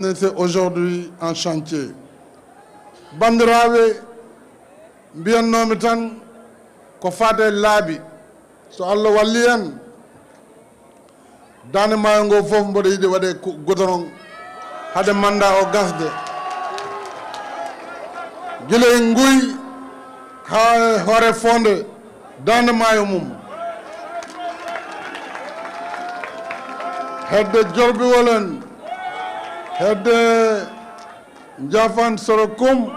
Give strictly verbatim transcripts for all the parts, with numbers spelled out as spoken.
C'est aujourd'hui en chantier. Banndiraaɓe, mbiyannoomi tan ko faade laabi. So Allah walli en, Daande Maayo ngo fof mboɗo yiɗi waɗe ku-, goudron hade mandat o gasde. Gila e Nguy haa e Hoore Fonde, Daande Maayo mum. Hedde Jorbiwol en, hedde Njafan Soro Kum,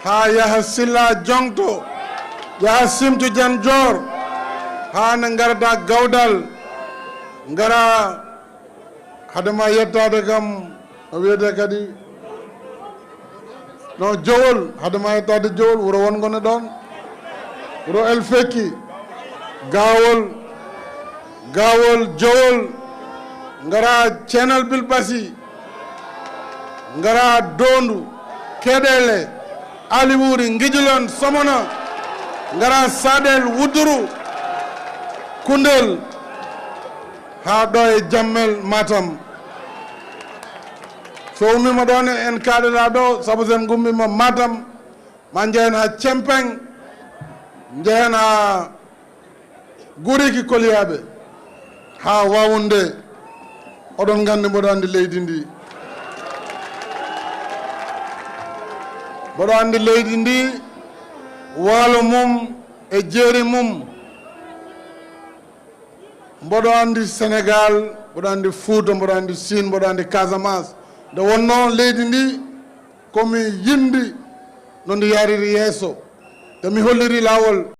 haa yaha Silla Joŋto, yaha Simtu Jan Joor, haa nde ngarata Gawdal, ngara hade ma yettaade kam, no wiyetee kadi, no Jowol, hade ma yettaade Jowol, wuro wongo ne ɗoon, wuro El Fekki, Gaawol, Gaawol, Jowol, ngara Ceenal Bilbasi, ngara Doondu, Keɗele, Aliwuuri, Ngijilon, Somona, ngara Saɗel, Wuduru, Kundel, haa ɗo e Jammel, Matam. So ummiima ɗoon en kaaɗata ɗo, sabu so en ngummiima Matam, ma njehen haa Cempeŋ, njehen haa Guriiki Koliyaaɓe, haa Waawunde. Oɗon nganndi, mboɗo anndi leydi ndi. Mboɗo anndi leydi ndi, waalo mum e jeeri mum. Mboɗo anndi Senegaal, mboɗo anndi Fuuta, mboɗo anndi Siin, mboɗo anndi Casamance. Nde wonnoo leydi ndi, ko mi yinndi no ndi yaariri yeeso, te mi holliri laawol.